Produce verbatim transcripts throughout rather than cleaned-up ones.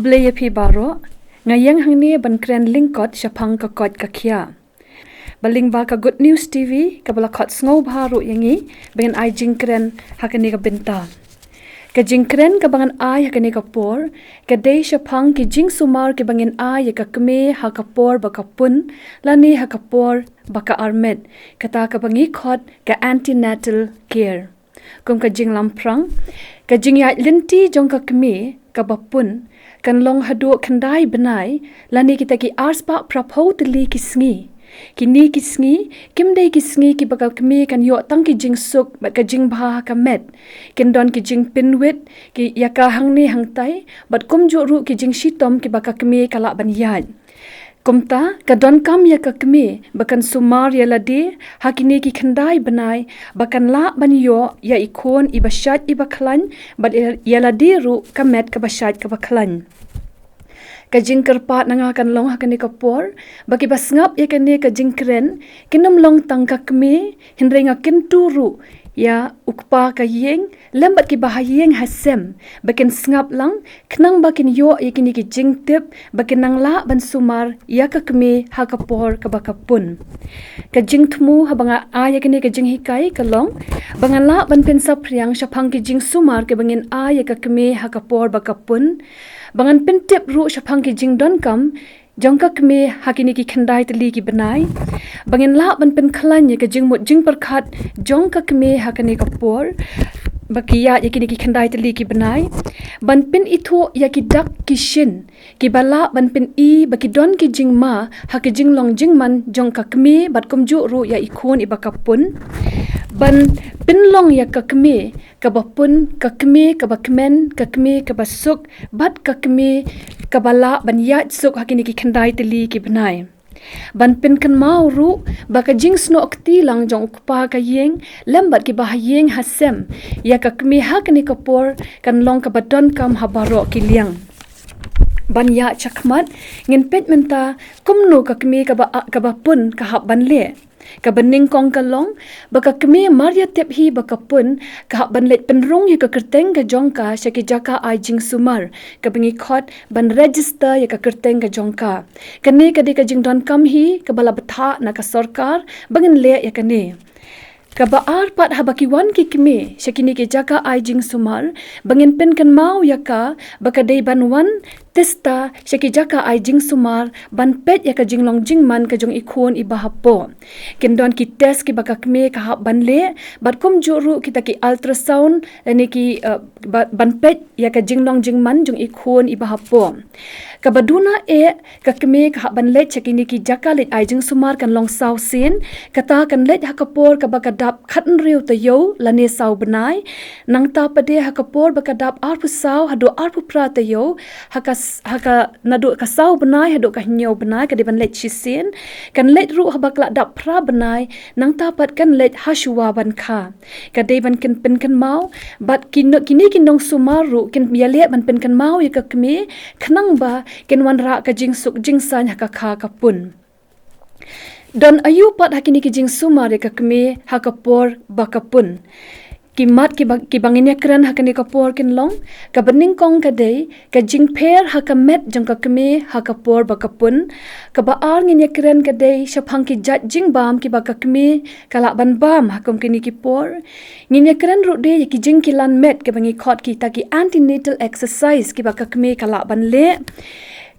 Khublei ïa phi baroh. Nga ïeng hangne ban kren lyngkot shaphang ka koit ka khiah. Ba lyngba ka Good News T V, kaba la khot sngewbha ruh ïa ngi ba ngin ai jingkren ha kane ka bynta. Ka jingkren kaba ngan ai ha kane ka por ka dei shaphang ki jingsumar kiba ngin ai ïa ka kmie ha ka por ba ka pun, lane ha ka por ba ka armet, kata kaba ngi khot ka antenatal care. Kum ka jinglamphrang, ka jingïaid lynti jong ka kmie kaba pun kan long haduh khyndai bnai, lane kita ki arspah phraphew tylli ki sngi. Kine ki sngi kim dei ki sngi kiba ka kmie kan ïoh tang ki jingsuk bad ka jingbha ha ka met. Kin don ki jingpynwit ki ïa ka hangne hangtai, bad kumjuh ruh ki jingshitom kiba ka kmie ka lah ban ïaid. Kumta, ka donkam ïa ka kmie ba kan sumar ïa lade ha kine ki khyndai bnai, ba kan lah ban ïoh ïa i khun iba shait iba khlaiñ, bad ïa, ïa lade ruh ka met kaba shait kaba khlaiñ. Ka jingkyrpad na nga kan long ha kane ka por ba kiba sngap ïa kane ka jingkren kin ym long tang ka kmie, hynrei nga kyntu ruh ïa u kpa ka ïing lem bad kiba ha ïing ha sem, ba kin sngap lang, khnang ba kin ïoh ïa kine ki jingtip ba kin nang lah ban sumar ïa ka kmie ha ka por kaba ka pun. Ka jingthmu haba nga ai ïa kane ka jinghikai ka long ba ngan lah ban pynsaphriang shaphang ki jingsumar kiba ngin ai ïa ka kmie ha ka por ba ka pun, ba ngan pyntip ruh shaphang ki jingdonkam jong ka kmie ha kine ki khyndai tylli ki bnai, ba ngin lah ban pynkhlaiñ ïa ka jingmut jingpyrkhat jong ka kmie ha kane ka por ba ki ïaid ïa kine ki khyndai tylli ki bnai, ban pynithuh ïa ki dak ki shin kiba lah ban pyni ba ki don ki jingma ha ki jinglong jingman jong ka kmie bad kumjuh ruh ïa i khun iba ka pun, ban pynlong ïa ka kmie kaba pun ka kmie kaba kmen, ka kmie kaba suk, bad ka kmie kaba lah ban ïaid suk ha kine ki khyndai tylli ki bnai. Ban pynkynmaw ruh ba ka jingsnoh kti lang jong u kpa ka ïing lem bad kiba ha ïing ha sem ïa ka kmie ha kane ka por kan long kaba donkam ha baroh ki liang. Ban ïaid shakhmat, ngin peit mynta kumno ka kmie kaba, kaba pun ka hap ban leh. Kaba nyngkong ka long ba ka kmie mar ïa tip hi ba ka pun, ka hap ban leit pynrung ïa ka kyrteng ka jong ka sha ki jaka ai jingsumar, kaba ngi khot ban register ïa ka kyrteng ka jong ka. Kane ka dei ka jingdonkam hi kaba la bthah na ka sorkar ba ngin leh ïa kane. Kaba ar pat, haba ki wan ki kmie sha kine ki jaka ai jingsumar, ba ngin pynkynmaw ïa ka ba ka dei ban wan tista sha ki jaka ai jingsumar ban peit ïa ka jinglong jingman ka jong i khun iba hapoh. Kin don ki test kiba ka kmie ka hap ban leh, bad kumjuh ruh kita ki ultrasound, lane ki, eh, ba, ban peit ïa ka jinglong jingman jong i khun iba hapoh. Kaba duna eh, ka kmie ka hap ban leit sha kine ki jaka leit ai jingsumar kan long saw sien, kata kan leit ha ka por kaba ka dap khathynriew taïew lane saw bnai, nangta pat de ha ka por ba ka dap arphew saw haduh arphew phra taïew, ha ka s-, ha ka naduh ka saw bnai haduh ka hynñiew bnai ka dei ban leit shisien, kan leit ruh haba ka la dap phra bnai, nangta pat kan leit ha shuwa ban kha. Ka dei ban kin pynkynmaw, bad kino-, kine ki nongsumar ruh kin ïaleh ban pynkynmaw ïa ka kmie, khnang ba kin wanrah ka jingsuk jingsaiñ ha ka kha ka pun. Don aïu pat ha kine ki jingsumar ïa ka kmie ha ka por ba ka pun? Ki mat kiba, kiba ngin ïakren ha kane ka por kin long, kaba nyngkong ka dei ka jingpher ha ka met jong ka kmie ha ka por ba ka pun. Kaba ar ngin ïakren ka dei shaphang ki jait jingbam kiba ka kmie ka lah ban bam ha kum kine ki por. Ngin ïakren ruh de ïa ki jingkilan met kiba ngi khot kita ki antenatal exercise kiba ka kmie ka lah ban leh.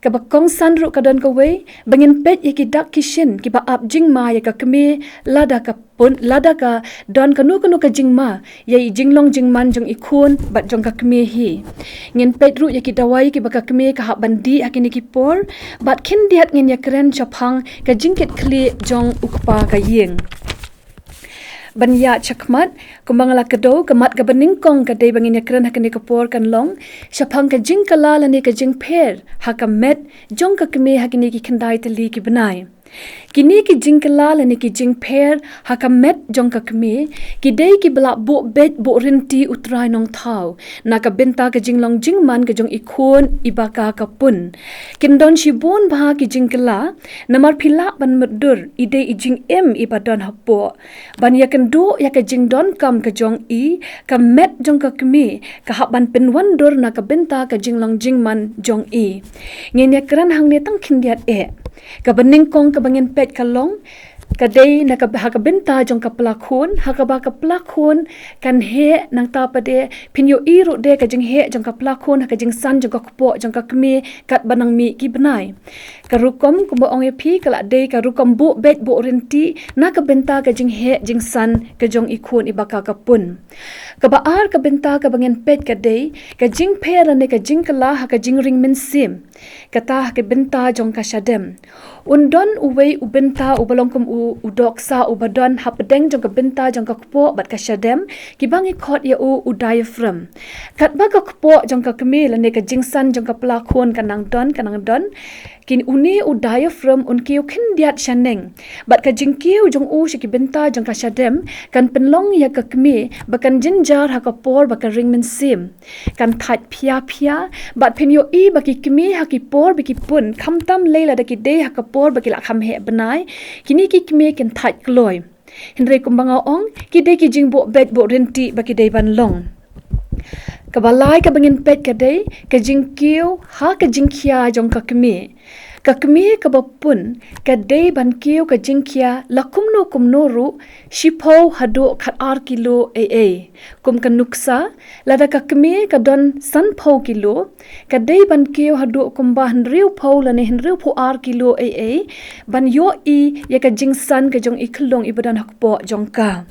Kaba kongsan ruh ka don kawei, ba ngin peit ïa ki dak ki shin kiba ap jingma ïa ka kmie lada ka pun, lada ka don kano kano ka jingma ïa i jinglong jingman jong i khun bad jong ka kmie hi. Ngin peit ruh ïa ki dawai kiba ka kmie ka hap ban dih ha kine ki por, bad khyndiat ngin ïakren shaphang ka jingkitkhlieh jong u kpa ka ïing. Ban ïaid shakhmat, kumba nga la kdew, ka mat kaba nyngkong ka dei ba ngin ïakren ha kane ka por kan long shaphang ka jingkylla lane ka jingpher ha ka met jong ka kmie ha kine ki khyndai tylli ki bnai. Kine ki jingkylla lane ki jingpher ha ka met jong ka kmie, ki dei kiba la buh beit buh rynti U Trai Nongthaw na ka bynta ka jinglong jingman ka jong i khun i baka ka pun. Kin don shibun bha ki jingkylla, namar phi lah ban mutdur, i dei i jingim iba don hapoh ban ïakynduh ïa ka jingdonkam ka jong i, ka met jong ka kmie ka hap ban pynwandur na ka bynta ka jinglong jingman jong i. Ngin ïakren hangne tang khyndiat eh. Kaba nyngkong kaba ngin peit ka long, ka dei na ka, ha ka bynta jong ka pla khun, ha kaba ka pla khun kan heh, nangta pat de phin ïohi ruh de ka jingheh jong ka pla khun ha ka jingsan jong ka kpoh jong ka kmie katba nang mih ki bnai. Ka rukom kumba ong ïa phi ka la dei ka rukom buh beit buh rynti na ka bynta ka jingheh jingsan ka jong i khun i baka ka pun. Kaba ar ka bynta kaba ngin peit ka dei ka jingpher lane ka jingkylla ha ka jingring mynsiem. Kata ha ka bynta jong ka shadem. Un don uwei u bynta uba long kum u, u dohksa uba don hapdeng jong ka bynta jong ka kpoh bad ka shadem, kiba ngi khot ïa u u diaphragm. Katba ka kpoh jong ka kmie lane ka jingsan jong ka pla khun ka nang don, ka nang don, kin une u diaphragm un kiew khyndiat shaneng. Bad ka jingkiew jong u sha ki bynta jong ka shadem kan pynlong ïa ka kmie ba kan jynjar ha ka por ba ka ring mynsiem. Kan thait phia phia, bad phin ïohi ba ki kmie ha ki por ba ki pun, khamtam lei lada ki dei ha ka por ba ki la kham heh bnai, kine ki kmie kin thait kloi. Hynrei kumba nga ong, ki dei ki jingbuh beit buh rynti ba ki dei ban long. Kaba lai kaba ngin peit ka dei ka jingkiew ha ka jingkhia jong ka kmie. Ka kmie kaba pun ka dei ban kiew ka jingkhia la kumno kumno ruh, shiphew haduh khat ar kilo ei ei. Kum ka nuksa, lada ka kmie ka don sanphew kilo, ka dei ban kiew haduh kumba hynriewphew lane hynriewphew ar kilo ei ei, ban ïohi ïa ka jingsan ka jong i khyllung iba don ha kpoh jong ka.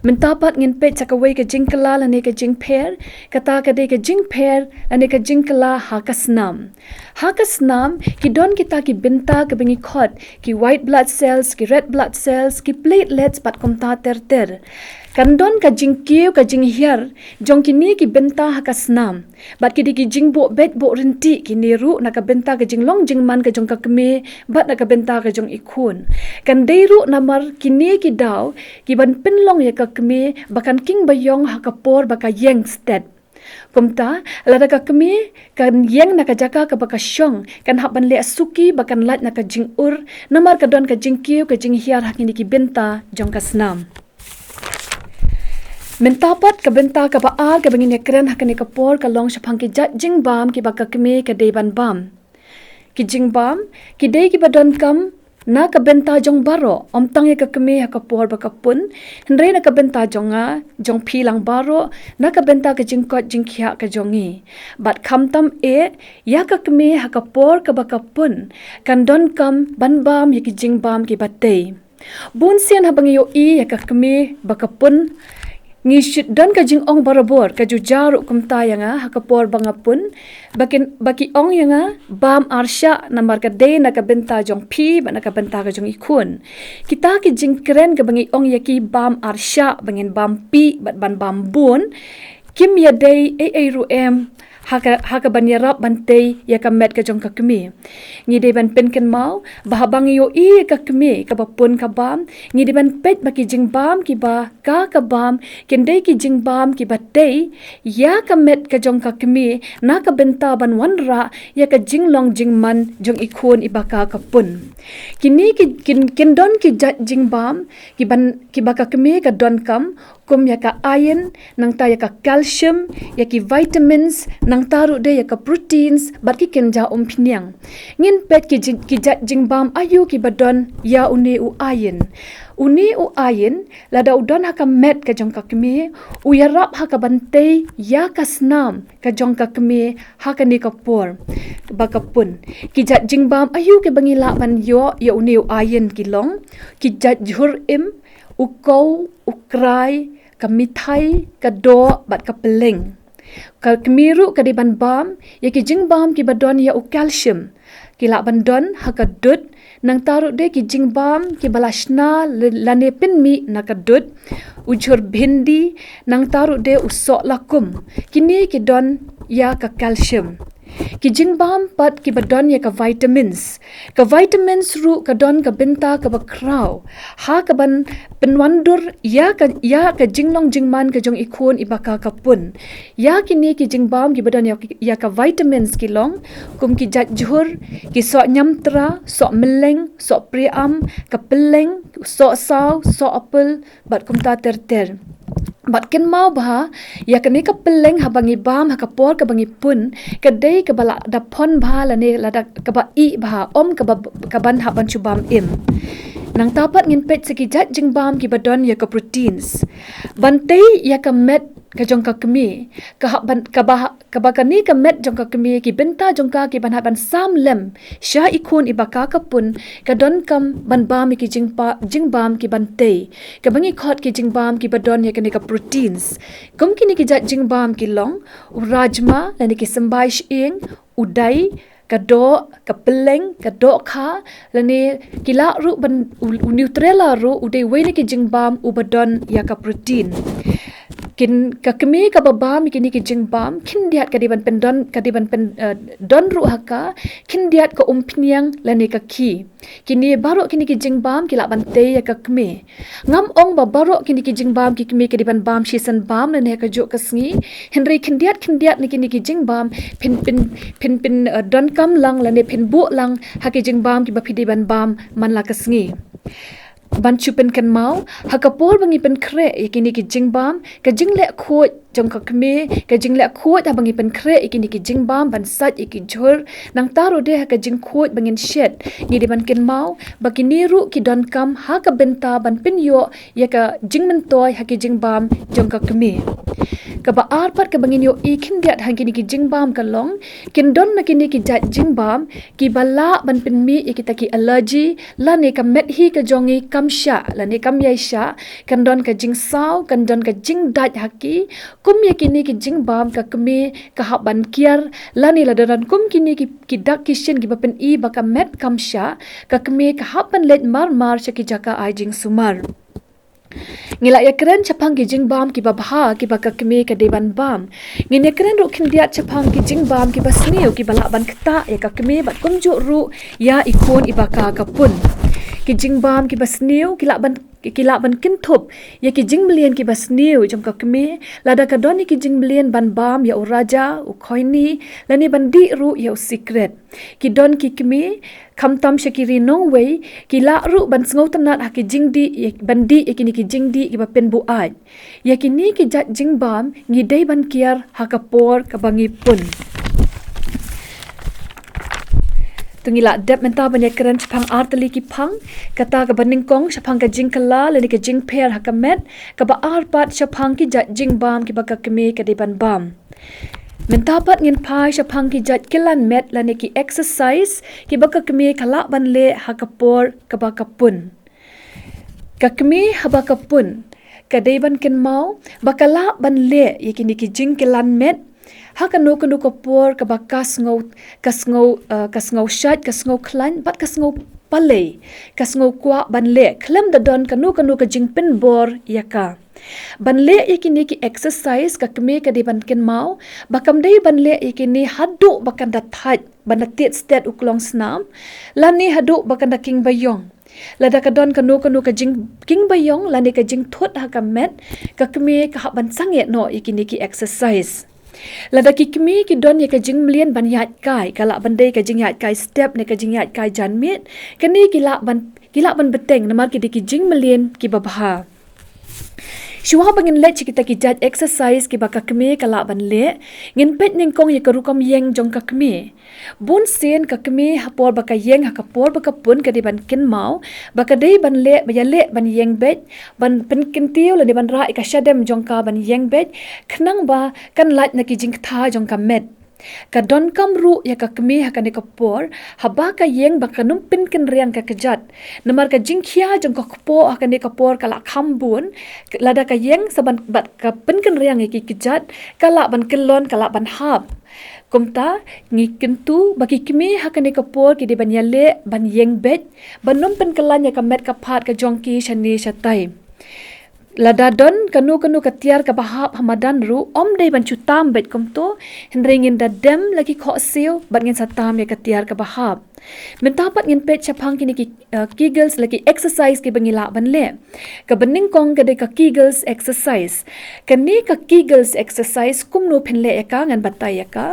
Mynta pat ngin peit sa kawei ka jingkylla lane ka jingpher, kata ka dei ka jingpher lane ka jingkylla ha ka snam. Ha ka snam, ki don kita ki bynta kaba ngi khot ki white blood cells, ki red blood cells, ki platelets bad kumta ter ter. Kan don ka jingkiew ka jinghiar jong kine ki bynta ha ka snam. Bad ki dei ki jingbuh beit buh rynti kine ruh na ka bynta ka jinglong jingman ka jong ka kmie bad na ka bynta ka jong i khun. Kan dei ruh namar kine ki daw kiban pynlong ïa ka kmie ba kan king ba ïong ha ka por ba ka ïeng stet. Kumta, lada ka kmie kan ïeng na ka jaka kaba ka shong, kan hap ban leh suki ba kan lait na ka jingur, namar ka don ka jingkiew ka jinghiar ha kine ki bynta jong ka snam. Mynta pat ka bynta kaba ar kaba ngin ïakren ha kane ka por ka long shaphang ki jait jingbam kiba ka kmie ka dei ban bam. Ki jingbam ki dei kiba donkam na ka bynta jong baroh, ym tang ïa ka kmie ha ka por ba ka pun, hynrei na ka bynta jong nga, jong phi lang baroh, na ka bynta ka jingkoit jingkhiah ka jong ngi. Bad khamtam eh, ïa ka kmie ha ka por kaba ka pun kan donkam ban bam ïa ki jingbam kiba tei. Bun sien haba ngi ïohi ïa ka kmie ba ka pun, ngi shu don ka jingong barabor, ka ju jia ruh kumta ïa nga ha ka por ba nga pun, ba kin, ba ki ong ïa nga bam arshah, namar ka dei na ka bynta jong phi bad na ka bynta ka jong i khun. Kita ki jingkren kaba ngi ong ïa ki bam arshah, ba ngin bam pih bad ban bam bun, kim ïadei ei ei ruh em ha ka, ha kaban ïarap ban tei ïa ka met ka jong ka kmie. Ngi dei ban pynkynmaw ba haba ngi ïohi ïa ka kmie kaba pun ka bam, ngi dei ban peit ba ki jingbam kiba ka ka bam kin dei ki jingbam kiba tei ïa ka met ka jong ka kmie, na ka bynta ban wanrah ïa ka jinglong jingman jong i khun iba ka ka pun. Kine ki, kin, kin don ki jait jingbam kiban, kiba ka kmie ka donkam, kum ïa ka iron, nangta ïa ka calcium, ïa ki vitamins, nangta ruh de ïa ka proteins bad ki kynja umphniang. Ngin peit ki jing, ki jait jingbam aïu kiba don ïa une u iron. Une u iron, lada u don ha ka met ka jong ka kmie, u ïarap ha kaban tei ïa ka snam ka jong ka kmie ha kane ka por ba ka pun. Ki jait jingbam aïu kiba ngi lah ban ïoh ïa une u iron ki long ki jait jhur im, u kow, u krai, ka mithai, ka doh bad ka pylleng. Ka kmie ruh ka dei ban bam ïa ki jingbam kiba don ïa u calcium. Ki lah ban don ha ka dud, nangta ruh de ki jingbam kiba la shna lane pynmih na ka dud, u jhur bhindi, nangta ruh de u soh lakum. Kine ki don ïa ka calcium. Ki jingbam pat kiba don ïa ka vitamins. Ka vitamins ruh ka don ka bynta kaba khraw ha kaban pynwandur ïa ka, ïa ka jinglong jingman ka jong i khun i baka ka pun. Ïa kine ki jingbam kiba don ïa, ïa ka vitamins ki long kum ki jait jhur, ki soh ñiamtra, soh mylleng, soh priam, ka pylleng, soh saw, soh apple, bad kumta ter ter. Bad kynmaw bha, ïa kane ka pylleng haba ngi bam ha ka por kaba ngi pun, ka dei kaba la da phon bha lane lada kaba ih bha, ym kaba, kaban hap ban shu bam im. Nangta pat ngin peit sa ki jait jingbam kiba don ïa ka proteins. Ban tei ïa ka met ka jong ka kmie, ka hap ban, kaba ha, kaba kane ka met jong ka kmie, ki bynta jong ka kiban hap ban sam lem sha i khun i baka ka pun, ka donkam ban bam ïa ki jingpa, jingbam kiban tei. Kaba ngi khot ki jingbam kiba don ïa kane ka proteins. Kum kine ki jait jingbam ki long u rajma, lane ki symbai shyieng, u dai, ka doh, ka pylleng, ka dohkha, lane ki lah ruh ban u, u Nutrela ruh u dei uwei na ki jingbam uba don ïa ka protein. Kin, ka kmie kaba bam ïa kine ki jingbam, khyndiat ka dei ban pyndon, ka dei ban pyn, eh, don ruh ha ka, khyndiat ka umphniang lane ka khie. Kine baroh kine ki jingbam ki lah ban tei ïa ka kmie. Ngam ong ba baroh kine ki jingbam ki kmie ki dei ban bam shisien bam lane ha kajuh ka sngi. Hynrei khyndiat khyndiat na kine ki jingbam phin, phin, phin, phin, eh, donkam lang lane phin buh lang ha ki jingbam kiba phi dei ban bam man la ka sngi. Ban shu pynkynmaw, ha ka por ba ngi pynkhreh ïa kine ki jingbam, ka jingleh khuid jong ka kmie, ka jingleh khuid haba ngi pynkhreh ïa kine ki jingbam ban sait ïa ki jhur, nangta ruh de ha ka jingkhuid ba ngin shet, ngi dei ban kynmaw ba kine ruh ki donkam ha ka bynta ban pynïoh ïa ka jingmyntoi ha ki jingbam jong ka kmie. Kaba ar pat kaba ngin ïohi khyndiat ha kine ki jingbam ka long, kin don na kine ki jait jingbam kiba lah ban pynmih ïa kita ki allergy, lane ka met hi ka jong ngi kam shah, lane kam ïai shah, kan don ka jingsaw, kan don ka jingdait ha ki, kum ïa kine ki jingbam ka kmie ka hap ban kiar, lane lada don kum kine ki, ki dak ki shin kiba pyni ba ka met kam shah, ka kmie ka hap ban leit mar mar sha ki jaka ai jingsumar. Ngi la ïakren shaphang ki jingbam kiba bha kiba ka kmie ka dei ban bam. Ngin ïakren ruh khyndiat shaphang ki jingbam kiba sniew kiba lah ban ktah ïa ka kmie bad kumjuh ruh ïa i khun iba ka ka pun. Ki jingbam kiba sniew ki lah ban, ki lah ban kynthup ïa ki jingmlien kiba sniew jong ka kmie, lada ka don ïa ki jingmlien ban bam ïa u raja, u khoini, lane ban dih ruh ïa u sikret. Ki don ki kmie, khamtam sha ki ri nongwei, ki lah ruh ban sngewtynnat ha ki jingdih, ban dih ïa kine ki jingdih kiba pynbuaid. Ïa kine ki jait jingbam ngi dei ban kiar ha ka por kaba ngi pun. To ngi la dep mynta ban ïakren shaphang artylli ki phang, kata kaba nyngkong shaphang ka jingkylla lane ka jingpher ha ka met, kaba ar pat shaphang ki jait jingbam kiba ka kmie ka dei ban bam. Mynta pat ngin phai shaphang ki jait kyllan met lane ki exercise kiba ka kmie ka lah ban leh ha ka por kaba ka pun. Ka kmie haba ka pun ka dei ban kynmaw ba ka lah ban leh ïa kine ki jingkyllan met ha kano kano ka por kaba ka sngew, ka sngew, eh, ka sngew shait, ka sngew khlaiñ bad ka sngew palei, ka sngew kwah ban leh khlem da don kano kano ka jingpynbor ïa ka. Ban leh ïa kine ki exercise ka kmie ka dei ban kynmaw ba kam dei ban leh ïa kine haduh ba kan da thait, ban da tied stet u klong snam, lane haduh ba kan da king ba ïong. Lada ka don kano kano ka jingking ba ïong lane ka jingthut ha ka met, ka kmie ka hap ban sangeh noh ïa kine ki exercise. Lada ki kmie ki don ïa ka jingmlien ban ïaid kai, ka lah ban dei ka jingïaid kai step ne ka jingïaid kai janmiet, kane ki lah ban, ki lah ban bteng namar ki dei ki jingmlien kiba bha. Shuwa ba ngin leit sha kita ki jait exercise kiba ka kmie ka lah ban leh, ngin peit nyngkong ïa ka rukom ïeng jong ka kmie. Bun sien ka kmie ha por ba ka ïeng, ha ka por ba ka pun, ka dei ban kynmaw ba ka dei ban leh, ba ïaleh ban ïeng beit, ban pynkyntiew lane ban rah ïa ka shadem jong ka ban ïeng beit, khnang ba kan lait na ki jingktha jong ka met. Ka donkam ruh ïa ka kmie ha kane ka por, haba ka ïeng ba kan ym pynkynriang ka kjat. Namar ka jingkhia jong ka kpoh ha kane ka por ka la kham bun, lada ka ïeng sa ban bad ka pynkynriang ïa ki kjat, ka lah ban kyllon, ka lah ban hap. Kumta, ngi kyntu ba ki kmie ha kane ka por ki dei ban ïaleh ban ïeng beit, ban ym pynkylla ïa ka met ka phad ka jong ki shane shatai. Lada don kano kano ka tiar kaba hap ha madan ruh, ym dei ban shu tam beit kumto, hynrei ngin da dem la ki khohsiew bad ngin sa tam ïa ka tiar kaba hap. Mynta pat ngin peit shaphang kine ki, uh, Kegels la ki exercise kiba ngi lah ban leh. Kaba nyngkong ka dei ka Kegels exercise. Kane ka Kegels exercise kumno phin leh ïa ka ngan batai ïa ka.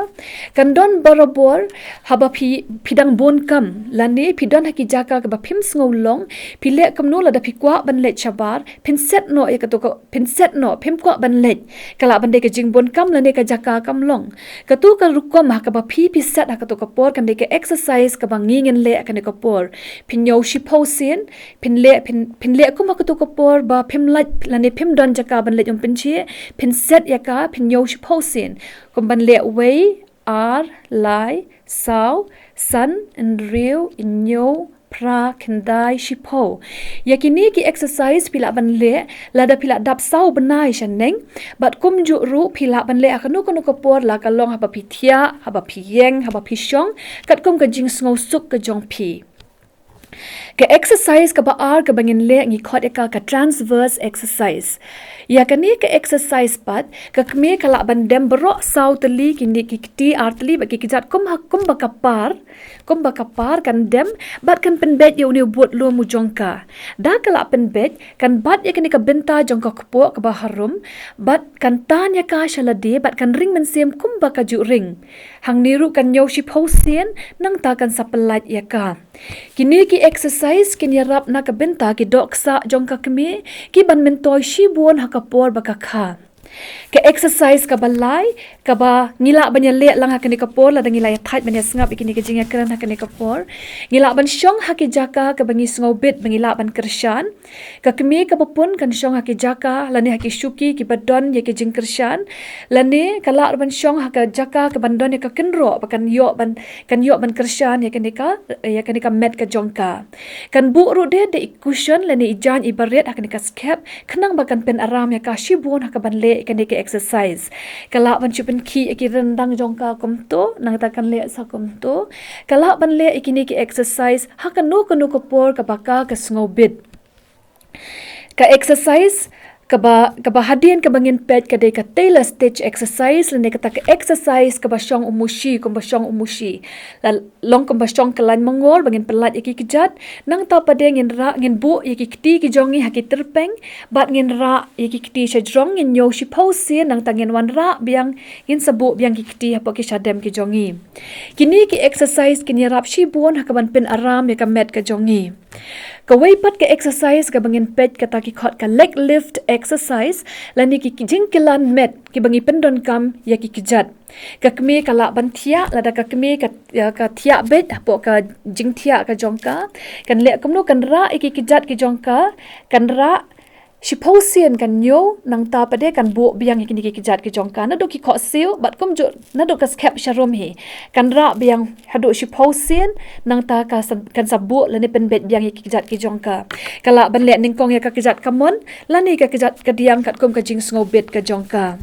Kan don barabor haba phi, phi dang bun kam lane phi don ha ki jaka kaba phim sngew long, phi leh kumno lada phi kwah ban leit shabar, phin set noh ïa kato ka, phin set noh, phim kwah ban leit. Ka lah ban dei ka jingbun kam lane ka jaka kam long. Kato ka rukom ha kaba phi, phi set ha kato ka por kan dei ka exercise kaba ngi ngin leh ha kane ka por. Phin ñiew shiphew sien, phin leh, phin, phin leh kum ha kato ka por ba phim lait lane phim don jaka ban leit ym pynshai, phin set ïa ka, phin ñiew shiphew sien. Kum ban leh wei, ar, lai, saw, san, hynriew, hynñiew, phra, khyndai, shiphew. Ïa kine ki exercise phi lah ban leh lada phi la dap saw bnai shaneng, bad kumjuh ruh phi lah ban leh ha kano kano ka por, la ka long haba phi thiah, haba phi ïeng, haba phi shong, katkum ka jingsngewsuk ka jong phi. Ka exercise kaba ar kaba ngin leh ngi khot ïa ka ka transverse exercise. Ïa kane ka exercise pat, ka kmie ka lah ban dem baroh saw tylli kine ki kti, ar tylli bad ki kjat kum ha, kumba ka par, kumba ka par kan dem, bad kan pynbeit ïa une u bud lum u jong ka. Da ka lah pynbeit, kan bat ïa kane ka bynta jong ka kpoh kaba harum, bad kan tan ïa ka sha lade, bad kan ring mynsiem kumba ka ju ring. Hangne ruh kan ñiew shiphew sien, nangta kan sa pyllait ïa ka. Kine ki exercise kin ïarap na ka bynta ki dohksah jong ka kmie, kiban myntoi shibun ha ka por ba ka kha. Ka exercise kaba lai, kaba ngi lah ban ïaleh lang ha kane ka por, lada ngi la ïathait ban ïasngap ïa kine ki jingïakren ha kane ka por. Ngi lah ban shong ha ki jaka kaba ngi sngewbit ba ngi lah ban kyrshan. Ka kmie kaba pun kan shong ha ki jaka lane ha ki shuki kiba don ïa ki jingkyrshan, lane ka lah ruh ban shong ha ka jaka kaban don ïa ka kynroh ba kan ïoh ban, kan ïoh ban kyrshan ïa kane ka, ïa kane ka met ka jong ka. Kan buh ruh de da i cushion lane i jaiñ iba rit ha kane ka skep, khnang ba kan pynaram ïa ka shibun ha kaban leh ïa kane ka exercise. Ka lah ban shu pynkhih ïa ki ryndang jong ka kumto, nangta kan leh sa kumto. Ka lah ban leh ïa kine ki exercise ha kano kano ka por kaba ka, ka sngewbit. Ka exercise kaba, kaba hadien kaba ngin peit ka dei ka tailor stitch exercise, lane kata ka exercise kaba shong u mushi, kumba shong u mushi. La long kumba shong kyllaiñ mangor ba ngin pyllait ïa ki kjat, nangta pat de ngin rah, ngin buh ïa ki kti ki jong ngi ha ki tyrpeng, bad ngin rah ïa ki kti shajrong, ngin ñiew shiphew sien, nangta ngin wanrah biang, ngin sa buh biang ki kti hapoh ki shadem ki jong ngi. Kine ki exercise kin ïarap shibun ha kaban pynaram ïa ka met ka jong ngi. Kawei pat ka exercise kaba ngin peit kata ki khot ka leg lift exercise, lane ki, ki jingkilan met kiba ngi pyndonkam ïa ki kjat. Ka kmie ka lah ban thiah, lada ka kmie ka, ïa, ka thiah beit hapoh ka jingthiah ka jong ka, kan leh kumno, kan rah ïa ki kjat ki jong ka, kan rah shiphew sien, kan ñiew, nangta pat de kan buh biang ïa kine ki kjat ki jong ka naduh ki khohsiew, bad kumjuh naduh ka skep sharum hi. Kan rah biang haduh shiphew sien, nangta ka sa, kan sa buh lane pynbeit biang ïa ki kjat ki jong ka. Ka lah ban leh nyngkong ïa ka kjat kamon, lane ka kjat kadiang katkum ka jingsngewbit ka jong ka.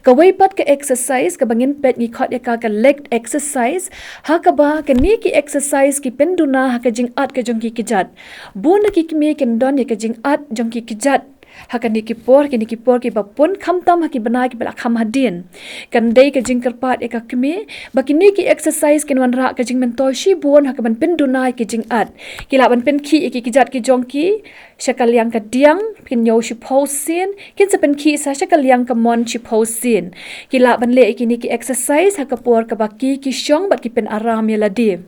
Kawei pat ka exercise kaba ngin peit ngi khot ïa ka ka leg exercise, ha kaba kine ki exercise ki pynduna ha ka jingat ka jong ki kjat. Bun na ki kmie kin don ïa ka jingat jong ki kjat ha kine ki por, kine ki por kiba pun, khamtam ha ki bnai kiba la kham hadien. Kan dei ka jingkyrpad ïa ka kmie ba kine ki exercise kin wanrah ka jingmyntoi shibun ha kaban pynduna ïa ki jingat. Ki lah ban pynkhih ïa ki kjat ki jong ki sha ka liang kadiang, kin ñiew shiphew sien, kin sa pynkhih sa sha ka liang kamon shiphew sien. Ki lah ban leh ïa kine ki exercise ha ka por kaba ki, ki shong bad ki pynaram ïa lade.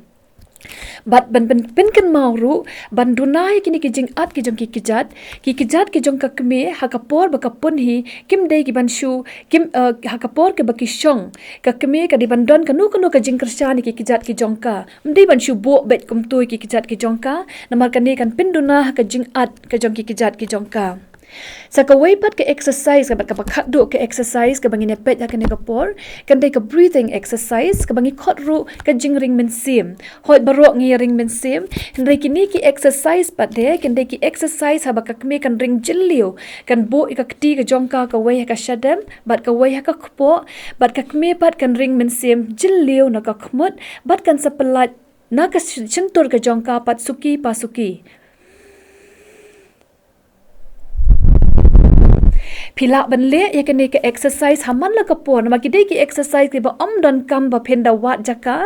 Bad ban pyn, pynkynmaw ruh ban duna ïa kine ki jingat ki jong ki kjat, ki kjat ki jong ka kmie ha ka por ba ka pun hi, kim dei kiban shu, kim, eh, ha ka por kaba ki shong, ka kmie ka dei ban don kano kano ka jingkyrshan ïa ki kjat ki jong ka. Ym dei ban shu buh beit kumto ïa ki kjat ki jong ka, namar kane kan pynduna ha ka jingat ka jong ki kjat ki jong ka. Sa kawei pat ka exercise, kaba, kaba khatduh ka exercise kaba ngin ïa peit ha kane ka por, kan dei ka breathing exercise, kaba ngi khot ruh ka jingring mynsiem. Hooid, baroh ngi ïa ring mynsiem, hynrei kine ki exercise pat de kin dei ki exercise haba ka kmie kan ring jylliew, kan buh ïa ka kti ka jong ka kawei ha ka shadem bad kawei ha ka kpoh, bad ka kmie pat kan ring mynsiem jylliew na ka khmut, bad kan sa pyllait na ka sh-, shyntur ka jong ka pat suki pa suki. Phi lah ban leh ïa kane ka exercise ha man la ka por, namar ki dei ki exercise kiba ym donkam ba phin da wad jaka.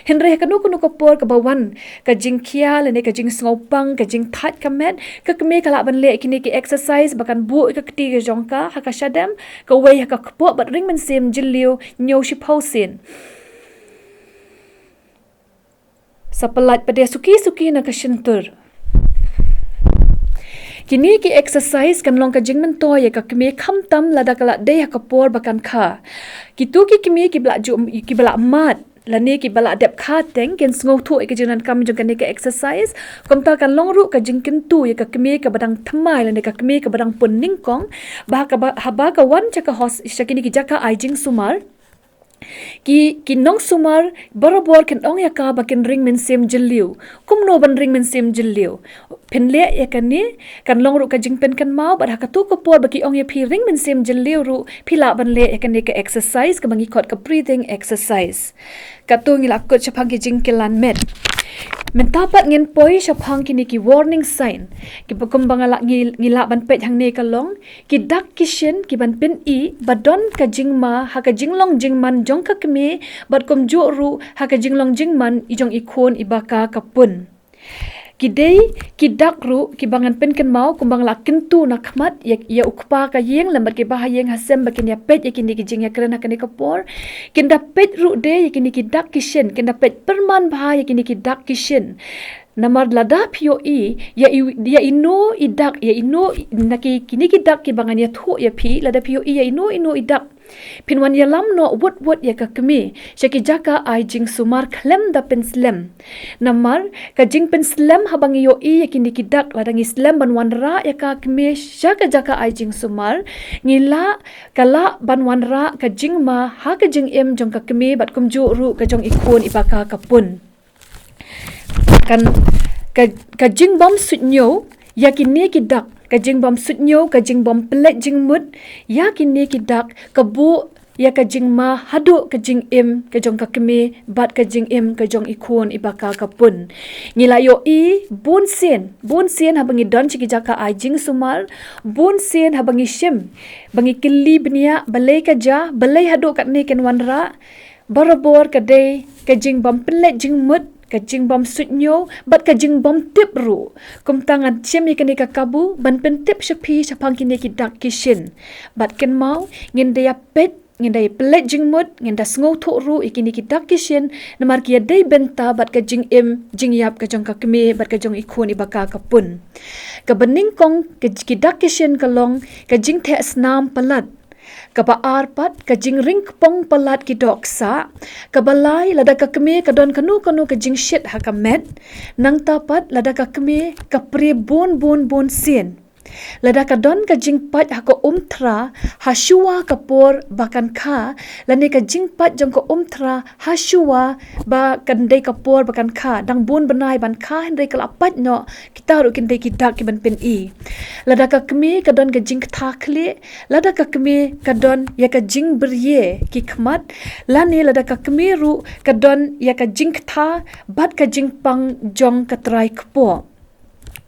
Hynrei ha kano kano ka por kaba wan ka jingkhia lane ka jingsngewpang, ka jingthait ka met, ka kmie ka lah ban leh kine ki exercise ba kan buh ïa ka kti ka jong ka ha ka shadem, kawei ha ka kpoh bad ring mynsiem jylliew hynñiew shiphew sien. Sa pyllait pat de suki suki na ka shyntur. Kine ki exercise kan long ka jingmyntoi ïa ka kmie, khamtam lada ka la dei ha ka por ba kan kha. Kito ki kmie kiba la ju, kiba la mad lane kiba la dep kha teng kin sngewthuh ïa ka jingdonkam jong kane ka exercise. Kumta kan long ruh ka jingkyntu ïa ka kmie kaba dang thymmai lane ka kmie kaba dang pun nyngkong, ba kaba, haba ka wan sha ka hos, sha kine ki jaka ai jingsumar, ki, ki nongsumar barabor kin ong ïa ka ba kin ring mynsiem jylliew. Kumno ban ring mynsiem jylliew? Phin leh ïa kane, kan long ruh ka jingpynkynmaw, bad ha kato ka por ba ki ong ïa phi ring mynsiem jylliew ruh, phi lah ban leh ïa kane ka exercise kaba ngi khot ka breathing exercise. Kato ngi la kut shaphang ki jingkilan met. Mynta pat ngin poi shaphang kine ki warning sign. Kiba kumba nga la ngi, ngi lah ban peit hangne ka long ki dak ki shin kiban pyni ba don ka jingma ha ka jinglong jingman jong ka kmie, bad kumjuh ruh ha ka jinglong jingman i jong i khun i baka ka pun. Ki dei ki dak ruh kiba ngan pynkynmaw kumba nga la kyntu na khmat ïa, ïa u kpa ka ïing lem bad ki bahaïing hasem ba kin ïa peit ïa kine ki jingïakren ha kane ka por. Kin da peit ruh de ïa kine ki dak ki shin, kin da peit pyrman bha ïa kine ki dak ki shin. Namar lada phi ïohi ïa i, ïa ino i dak, ïa ino i, na ki, kine ki dak kiba ngan ïathuh ïa phi, lada phi ïohi ïa ino ino i dak, phin wan ïalam noh wut wut ïa ka kmie sha ki jaka ai jingsumar khlem da pynslem. Namar ka jingpynslem, haba ngi ïohi ïa kine ki dak, lada ngi slem ban wanrah ïa ka kmie sha ka jaka ai jingsumar, ngi lah, ka lah ban wanrah ka jingma ha ka jingim jong ka kmie bad kumjuh ruh ka jong i khun i baka ka pun. Kan, ka, ka jingbym suidñiew ïa kine ki dak, ka jingbym suidñiew, ka jingbym pynleit jingmut ïa kine ki dak, ka buh ïa ka jingma haduh ka jingim ka jong ka kmie bad ka jingim ka jong i khun i baka ka pun. Ngi la ïohi bunsien, bunsien haba ngi don sha ki jaka ai jingsumar, bunsien haba ngi shim, ba ngi kylli bniah balei ka jia, balei haduh katne kin wanrah, barabor ka dei ka jingbym pynleit jingmut, ka jingbym suidñiew bad ka jingbym tip ruh. Kumta ngan shim ïa kane ka kabu ban pyntip sha phi shaphang kine ki dak ki shin. Bad kynmaw, ngin da ïa peit, ngin da ïa pynleit jingmut, ngin da sngewthuh ruh ïa kine ki dak ki shin, namar ki ïadei bynta bad ka jingim jingïap ka jong ka kmie bad ka jong i khun i baka ka pun. Kaba nyngkong ka, ki dak ki shin ka long ka jingtheh snam palat. Kaba ar pat, ka jingring kpong palat ki dohksah. Kaba lai, lada ka kmie ka don kano kano ka jingshit ha ka met. Nangta pat, lada ka kmie ka prie bun bun bun sien. Lada ka don ka jingpait ha ka umthra hashuwa ka por ba kan kha, lane ka jingpait jong ka umthra hashuwa ba kan dei ka por ba kan kha, dang bun bnai ban kha hynrei ka la pait noh, kita ruh kin dei ki dak kiban pyni. Lada ka kmie ka don ka jingktha khlieh, lada ka kmie ka don ïa ka jingbriew ki khmat, lane lada ka kmie ruh ka don ïa ka jingktha bad ka jingpang jong ka trai kpoh.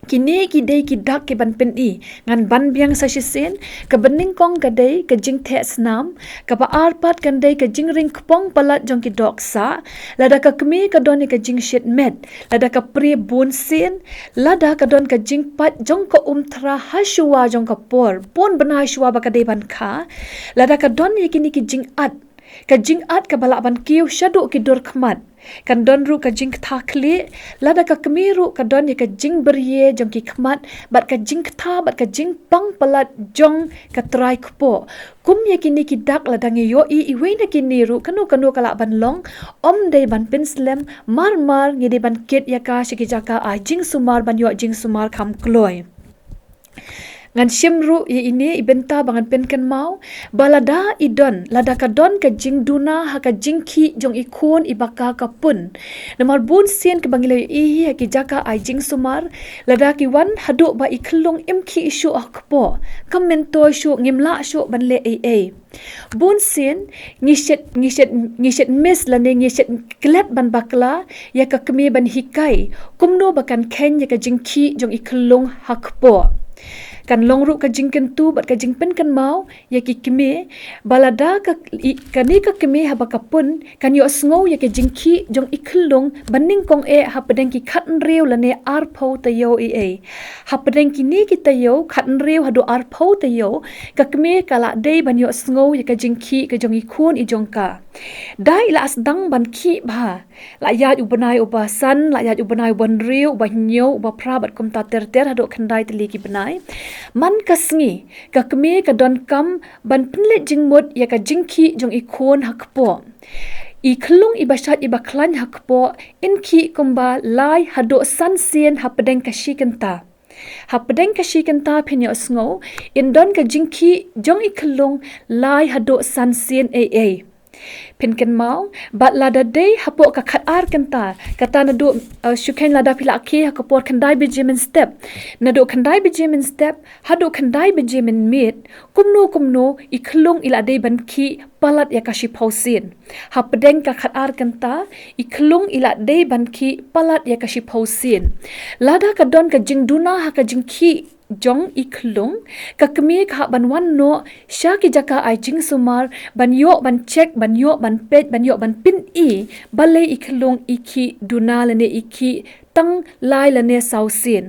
Kine ki dei ki dak kiban pyni. Ngan ban biang sa shisien, kaba nyngkong ka dei ka jingtheh snam, kaba ar pat kan dei ka jingring kpong palat jong ki dohksah, lada ka kmie ka don ïa ka jingshit met, lada ka prie bun sien, lada ka don ka jingpait jong ka umthra hashuwa jong ka por, bun bnai shuwa ba ka dei ban kha, lada ka don ïa kine ki jingat, ka jingat kaba lah ban kiew shaduh ki dur khmat. Kan don ruh ka jingktha khlieh, lada ka kmie ruh ka don ïa ka jingbriew jong ki khmat, bad ka jingktha, bad ka jingpang palat jong ka trai kpoh. Kum ïa kine ki dak lada ngi ïohi iwei na kine ruh kano kano ka lah ban long, ym dei ban pynslem, mar mar ngi dei ban kit ïa ka sha ki jaka ai jingsumar ban ïoh jingsumar kham kloi. Ngan shim ruh ïa ine i bynta ba ngan pynkynmaw, ba lada i don, lada ka don ka jingduna ha ka jingkhih jong i khun i baka ka pun. Namar bun sien kaba ngi la ïohi ha ki jaka ai jingsumar, lada ki wan haduh ba i khyllung im khih shuh ha kpoh, kam myntoi shuh, ngim lah shuh ban leh ei ei. Bun sien ngi shit, ngi shit, ngi shit miss lane ngi shit klet ban bakla ïa ka kmie ban hikai kumno ba kan kheiñ ïa ka jingkhih jong i khyllung ha kpoh. Kan long ruh ka jingkyntu bad ka jingpynkynmaw ïa ki kmie ba lada ka, i, kane ka kmie haba ka pun kan ïohsngew ïa ka jingkhih jong i khyllung ba nyngkong eh hapdeng ki khathynriew lane arphew taïew ei ei. Hapdeng kine ki taïew khathynriew haduh arphew taïew, ka kmie ka la dei ban ïohsngew ïa ka jingkhih ka jong i khun i jong ka. Da i la sdang ban khih bha, la ïaid u bnai uba san, la ïaid u bnai uba hynriew, uba hynñiew, uba phra bad kumta ter ter haduh khyndai tylli ki bnai. Man ka sngi, ka kmie ka donkam ban pynleit jingmut ïa ka jingkhih jong i khun ha kpoh. I khyllung iba shait iba khlaiñ ha kpoh in khih kumba lai haduh san sien hapdeng ka shi kynta. Hapdeng ka shi kynta phin ïohsngew in don ka jingkhih jong i khyllung lai haduh san sien ei ei. Phin kynmaw, bad lada dei hapoh ka khatar kynta, kata naduh, uh, shu kheiñ lada phi la khie ha ka por khyndai baje mynstep. Naduh khyndai baje mynstep haduh khyndai baje mynmiet, kumno kumno i khyllung i la dei ban khih palat ïa ka shiphew sien. Hapdeng ka khatar kynta, i khyllung i la dei ban khih palat ïa ka shiphew sien. Lada ka don ka jingduna ha ka jingkhih jong i khyllung, ka kmie ka hap ban wan noh sha ki jaka ai jingsumar, ban ïoh ban check, ban ïoh ban peit, ban ïoh ban pyni balei i khyllung i khih duna lane i khih tang lai lane saw sien.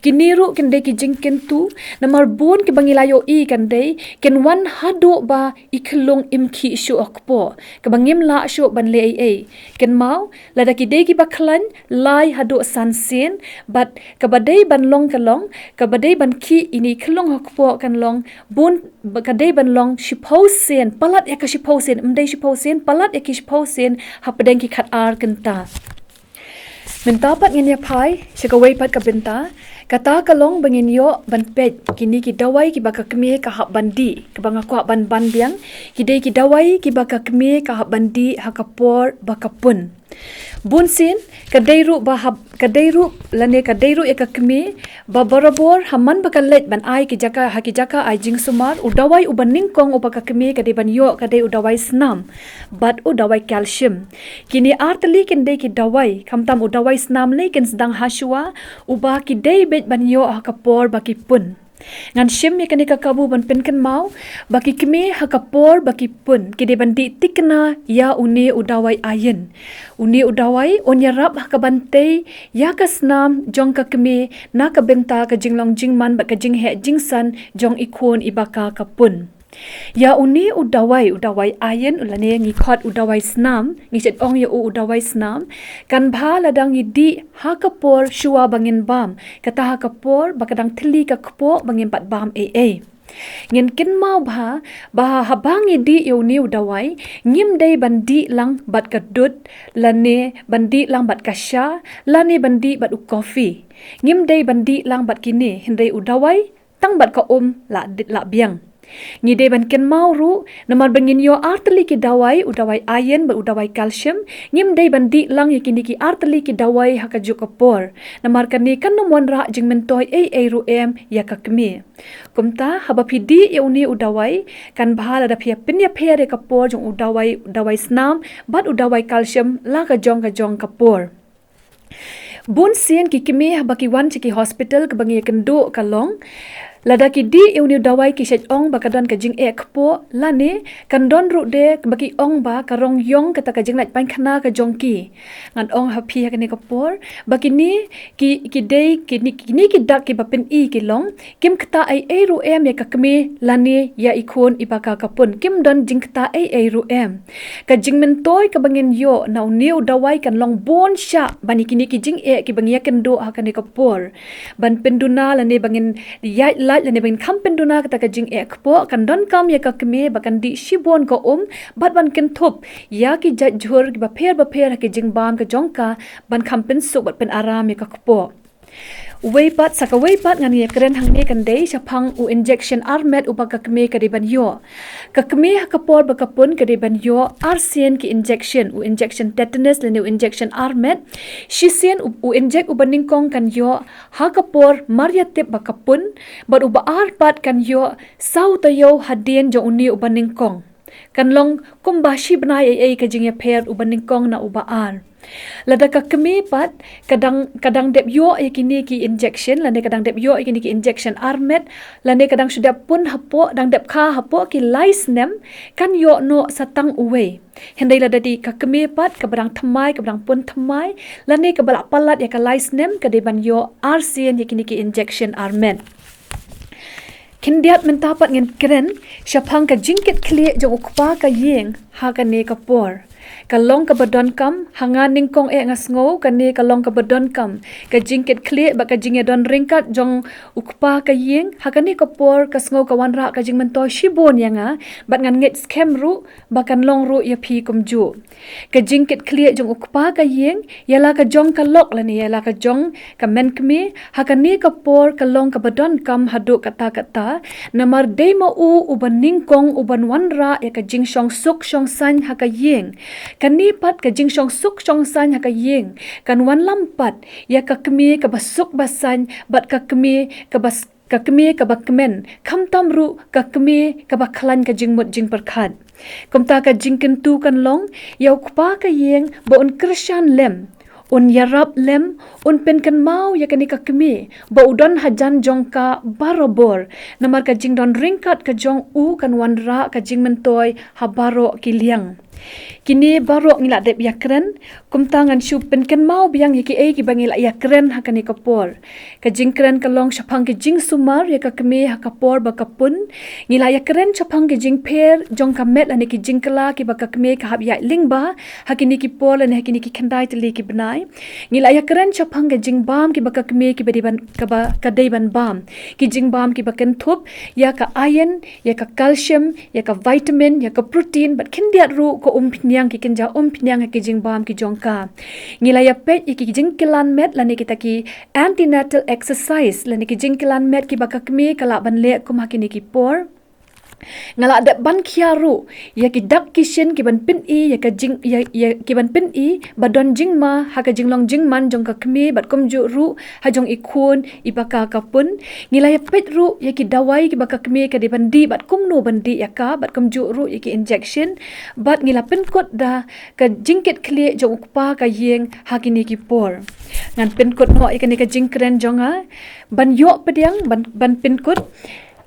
Kine ruh kin dei ki jingkyntu, namar bun kiba ngi la ïohi kan dei kin wan haduh ba i khyllung im khih shuh ha kpoh, kaba ngim lah shuh ban leh ei ei. Kynmaw, lada ki dei kiba khlaiñ lai haduh san sien, bad kaba dei ban long ka long, kaba dei ban khih ine i khyllung ha kpoh kan long bun, ba ka dei ban long shiphew sien, palat ïa ka shiphew sien, ym dei shiphew sien, palat ïa ki shiphew sien hapdeng ki khatar kynta. Mynta pat ngin ïa phai sha kawei pat ka bynta, kata ka long ba ngin ïoh ban peit kine ki dawai kiba ka kmie ka hap ban dih, kaba nga kwah ban ban biang, ki dei ki dawai kiba ka kmie ka hap ban dih ha ka por ba ka pun. Bun sien, ka dei ruh ba hap, ka dei ruh lane ka dei ruh ïa ka kmie ba barabor ha man ba ka leit ban ai ki jaka, ha ki jaka ai jingsumar, u dawai uba nyngkong uba ka kmie ka dei ban ïoh ka dei u dawai snam bad u dawai calcium. Kine ar tylli kin dei ki dawai, khamtam u dawai snam lei kin sdang ha shuwa, uba ki dei beit ban ïoh ha ka por ba ki pun. Ngan shim ïa kane ka kabu ban pynkynmaw ba ki kmie ha ka por ba ki pun ki dei ban dih tikna ïa une u dawai iron. Une u dawai un ïarap ha kaban tei ïa ka snam jong ka kmie na ka bynta ka jinglong jingman bad ka jingheh jingsan jong i khun iba ka ka pun. Ïa une u dawai, u dawai iron, u lane ngi khot u dawai snam, ngi shait ong ïa u u dawai snam, kan bha lada ngi dih ha ka por shuwa ba ngin bam, kata ha ka por ba ka dang thylli ka kpoh ba ngim pat bam ei ei. Ngin kynmaw bha ba haba ngi dih ïa une u dawai, ngim dei ban dih lang bad ka dud, lane ban dih lang bad ka sha, lane ban dih bad u kofi. Ngim dei ban dih lang bad kine, hynrei u dawai tang bad ka um la, la biang. Ngi dei ban kynmaw ruh, namar ba ngin ïoh ar tylli ki dawai, u dawai iron bad u dawai calcium, ngim dei ban dih lang ïa kine ki ar tylli ki dawai ha kajuh ka por. Namar kane kan ym wanrah jingmyntoi ei ei ruh em ïa ka kmie. Kumta, haba phi dih ïa une u dawai, kan bha lada phi ïa pynïapher ïa ka por jong u dawai, u dawai snam bad u dawai calcium la ka jong ka jong ka por. Bun sien ki kmie haba ki wan sha ki hospital, kaba ngi ïakynduh ka long, lada ki dih ïa une u dawai ki shait ong ba ka don ka jingeh kpoh, lane kan don ruh de ba ki ong ba ka rong ïong kata ka jinglait painkhana ka jong ki. Ngan ong ha phi ha kane ka por ba kine ki, ki dei, kine, kine ki dak kiba pyni ki long, kim ktah ei ei ruh em ïa ka kmie lane ïa i khun iba ka ka pun, kim don jingktah ei ei ruh em. Ka jingmyntoi kaba ngin ïoh na une u dawai kan long bun shah ban ïa kine ki jingeh kiba ngi ïakynduh ha kane ka por. Ban pynduna lane ba ngin ïaid lait lane ba ngin kham pynduna kata ka jingeh kpoh, kan donkam ïa ka kmie ba kan dih shibun ka um bad ban kynthup ïa ki jait jhur kiba pher ba pher ha ki jingbam ka jong ka, ban kham pynsuk bad pynaram ïa ka kpoh. Uwei pat, sa kawei pat ngan ïakren hangne kan dei shaphang u injection armet uba ka kmie ka dei ban ïoh. Ka kmie ha ka por ba ka pun ka dei ban ïoh arsien ki injection, u injection tetanus lane u injection armet. Shisien u, u injek uba nyngkong kan ïoh ha ka por mar ïa tip ba ka pun, bad uba ar pat kan ïoh saw taïew hadien jong une uba nyngkong. Kan long kumba shi bnai ei ei ka jingïapher uba nyngkong na uba ar. Lada ka kmie pat ka dang, ka dang dep ïoh ïa kine ki injection, lane ka dang dep ïoh ïa kine ki injection armet, lane ka dang shu dep pun hapoh, dang dep kha hapoh ki lai snem, kan ïoh noh sa tang uwei. Hynrei lada dei ka kmie pat kaba dang thymmai, kaba dang pun thymmai, lane kaba la palat ïa ka lai snem, ka dei ban ïoh arsien ïa kine ki injection armet. Khyndiat mynta pat ngin kren shaphang ka jingkitkhlieh jong u kpa ka ïing ha kane ka por. Ka long kaba donkam, ha nga nyngkong eh nga sngew kane ka long kaba donkam. Ka jingkitkhlieh bad ka jingïadon ryngkat jong u kpa ka ïing ha kane ka por, ka sngew ka wanrah ka jingmyntoi shibun ïa nga, bad ngan ngeit skhem ruh ba kan long ruh ïa phi kumjuh. Ka jingkitkhlieh jong u kpa ka ïing ïa la ka jong ka lok lane ïa la ka jong ka mynkmie ha kane ka por ka long kaba donkam haduh katta katta, namar dei ma u uba nyngkong uban wanrah ïa ka jingshongsuk shongsaiñ ha ka ïing. Kane pat ka jingshongsuk shongsaiñ ha ka ïing kan wanlam pat ïa ka kmie kaba suk ba saiñ bad ka kmie kaba s-, ka kmie kaba kmen, khamtam ruh ka kmie kaba khlaiñ ka jingmut jingpyrkhat. Kumta ka jingkyntu kan long ïa u kpa ka ïing ba un kyrshan lem, un ïarap lem, un pynkynmaw ïa kane ka kmie ba u don hajan jong ka barabor, namar ka jingdon ryngkat ka jong u kan wanrah ka jingmyntoi ha baroh ki liang. Kine baroh ngi la dep ïakren, kumta ngan shu pynkynmaw biang ïa kiei kiba ngi la ïakren ha kane ka por. Ka jingkren ka long shaphang ka jingsumar ïa ka kmie ha ka por ba ka pun. Ngi la ïakren shaphang ka jingpher jong ka met lane ki jingkylla kiba ka kmie ka hap ïaid lyngba ha kine ki por lane ha kine ki khyndai tylli ki bnai. Ngi la ïakren shaphang ka jingbam kiba ka kmie kiba dei ban, kaba ka dei ban bam. Ki jingbam kiba kynthup ïa ka iron, ïa ka calcium, ïa ka vitamin, ïa ka protein, bad khyndiat ruh ka umphniang, ki kynja umphniang ha ki jingbam ki jong ka. Ngi la ïapeit ïa ki jingkyllan met lane kita ki antenatal exercise lane ki jingkyllan met kiba ka kmie ka lah ban leh kum ha kine ki por. Nga la dep ban khia ruh ïa ki dak ki shin kiban pyni ïa ka jing, ïa, ïa kiban pyni ba don jingma ha ka jinglong jingman jong ka kmie bad kumjuh ruh ha jong i khun iba ka ka pun. Ngi la ïapeit ruh ïa ki dawai kiba ka kmie ka dei ban dih bad kumno ban dih ïa ka, bad kumjuh ruh ïa ki injection. Bad ngi la pynkut da ka jingkitkhlieh jong u kpa ka ïing ha kine ki por. Ngan pynkut noh ïa kane ka jingkren jong nga. Ban ïoh pdiang, ban, ban pynkut.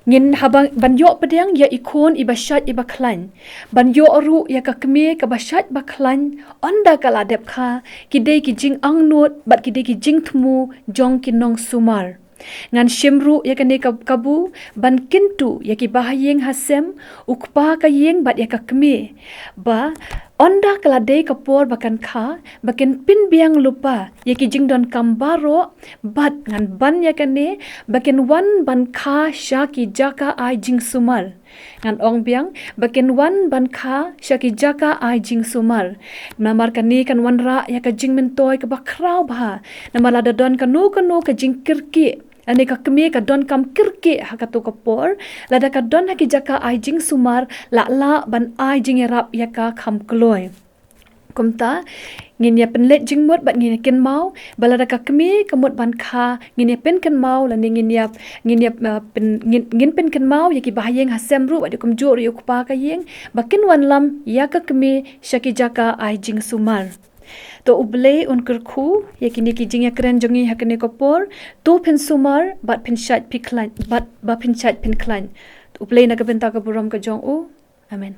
Ngin haba ban ïoh pdiang ïa i khun iba shait iba khlaiñ. Ban ïoh ruh ïa ka kmie kaba shait ba khlaiñ, ynda ka la dep kha, ki dei ki jingangnud bad ki dei ki jingthmu jong ki nongsumar. Ngan shim ruh ïa kane ka kabu ban kyntu ïa ki bahaïing hasem, u kpa ka ïing bad ïa ka kmie, ba ynda ka la dei ka por ba kan kha, ba kin pynbiang lypa ïa ki jingdonkam baroh, bad ngan ban ïa kane ba kin wan ban kha sha ki jaka ai jingsumar. Ngan ong biang, ba kin wan ban kha sha ki jaka ai jingsumar. Namar kane kan wanrah ïa ka jingmyntoi kaba khraw bha. Namar lada don kano kano ka jingkyrkieh, lane ka kmie ka donkam kyrkieh ha kato ka por, lada ka don ha ki jaka ai jingsumar, lah lah ban ai jingïarap ïa ka kham kloi. Kumta ngin ïa pynleit jingmut bad ngin ïa kynmaw ba lada ka kmie ka mut ban kha, ngin ïa pynkynmaw lane ngin ïa, ngin ïa, uh, pyn-, ngin, ngin pynkynmaw ïa ki bahaïing hasem ruh bad ïa kumjuh ruh ïa u kpa ka ïing ba kin wanlam ïa ka kmie sha ki jaka ai jingsumar. To U Blei un kyrkhu ïa kine ki jingïakren jong ngi ha kane ka por. To phynsumar bad pynshait pynkhlaiñ, bad ba pynshait pynkhlaiñ. To U Blei na ka bynta ka burom ka jong u. Amen.